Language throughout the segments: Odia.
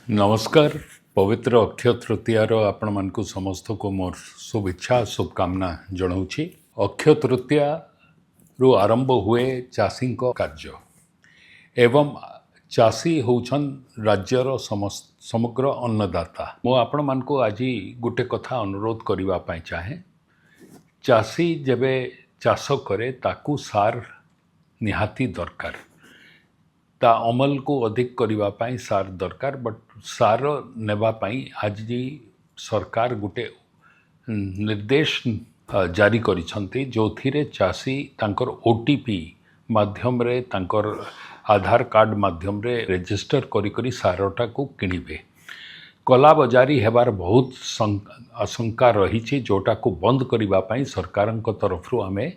ନମସ୍କାର। ପବିତ୍ର ଅକ୍ଷୟ ତୃତୀୟାର ଆପଣମାନଙ୍କୁ ସମସ୍ତଙ୍କୁ ମୋର ଶୁଭେଚ୍ଛା, ଶୁଭକାମନା ଜଣାଉଛି। ଅକ୍ଷୟ ତୃତୀୟାରୁ ଆରମ୍ଭ ହୁଏ ଚାଷୀଙ୍କ କାର୍ଯ୍ୟ ଏବଂ ଚାଷୀ ହେଉଛନ୍ ରାଜ୍ୟର ସମଗ୍ର ଅନ୍ନଦାତା। ମୁଁ ଆପଣମାନଙ୍କୁ ଆଜି ଗୋଟେ କଥା ଅନୁରୋଧ କରିବା ପାଇଁ ଚାହେଁ। ଚାଷୀ ଯେବେ ଚାଷ କରେ, ତାକୁ ସାର ନିହାତି ଦରକାର। ତା ଅମଲକୁ ଅଧିକ କରିବା ପାଇଁ ସାର ଦରକାର। ବଟ୍ ସାର ନେବା ପାଇଁ ଆଜି ସରକାର ଗୋଟେ ନିର୍ଦ୍ଦେଶ ଜାରି କରିଛନ୍ତି, ଯେଉଁଥିରେ ଚାଷୀ ତାଙ୍କର ଓଟିପି ମାଧ୍ୟମରେ, ତାଙ୍କର ଆଧାର କାର୍ଡ଼ ମାଧ୍ୟମରେ ରେଜିଷ୍ଟର କରି କରି ସାରଟାକୁ କିଣିବେ। କଲାବଜାରୀ ହେବାର ବହୁତ ଆଶଙ୍କା ରହିଛି, ଯେଉଁଟାକୁ ବନ୍ଦ କରିବା ପାଇଁ ସରକାରଙ୍କ ତରଫରୁ ଆମେ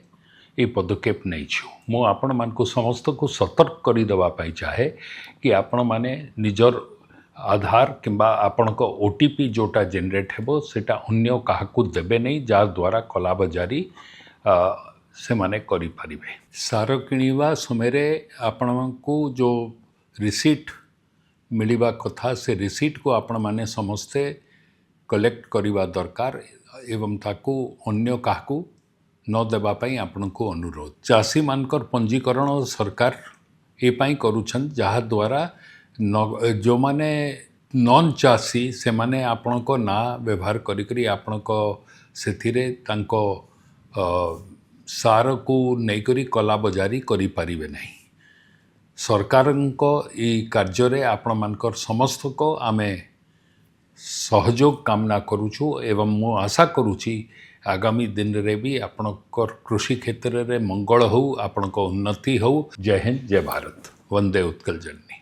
এই ପଦକ୍ଷେପ ନେଇଛୁ। ମୁଁ ଆପଣମାନଙ୍କୁ ସମସ୍ତଙ୍କୁ ସତର୍କ କରିଦେବା ପାଇଁ ଚାହେଁ କି ଆପଣମାନେ ନିଜର ଆଧାର କିମ୍ବା ଆପଣଙ୍କ ଓଟିପି ଯେଉଁଟା ଜେନେରେଟ୍ ହେବ, ସେଇଟା ଅନ୍ୟ କାହାକୁ ଦେବେ ନାହିଁ, ଯାହାଦ୍ୱାରା କଲାବଜାରୀ ସେମାନେ କରିପାରିବେ। ସାର କିଣିବା ସମୟରେ ଆପଣଙ୍କୁ ଯେଉଁ ରିସିପ୍ଟ ମିଳିବା କଥା, ସେ ରିସିପ୍ଟକୁ ଆପଣମାନେ ସମସ୍ତେ କଲେକ୍ଟ କରିବା ଦରକାର ଏବଂ ତାକୁ ଅନ୍ୟ କାହାକୁ ନ ଦେବା ପାଇଁ ଆପଣଙ୍କୁ ଅନୁରୋଧ। ଚାଷୀମାନଙ୍କର ପଞ୍ଜୀକରଣ ସରକାର ଏ ପାଇଁ କରୁଛନ୍ତି, ଯାହାଦ୍ୱାରା ନ ଯେଉଁମାନେ ନନ୍ ଚାଷୀ, ସେମାନେ ଆପଣଙ୍କ ନାଁ ବ୍ୟବହାର କରିକରି ଆପଣଙ୍କ ସେଥିରେ ତାଙ୍କ ସାରକୁ ନେଇକରି କଲାବଜାରୀ କରିପାରିବେ ନାହିଁ। ସରକାରଙ୍କ ଏଇ କାର୍ଯ୍ୟରେ ଆପଣମାନଙ୍କର ସମସ୍ତଙ୍କ ଆମେ ସହଯୋଗ କାମନା କରୁଛୁ ଏବଂ ମୁଁ ଆଶା କରୁଛି, ଆଗାମୀ ଦିନରେ ବି ଆପଣଙ୍କର କୃଷି କ୍ଷେତ୍ରରେ ମଙ୍ଗଳ ହେଉ, ଆପଣଙ୍କ ଉନ୍ନତି ହେଉ। ଜୟ ହିନ୍ଦ, ଜୟ ଭାରତ, ବନ୍ଦେ ଉତ୍କଳ ଜନନୀ।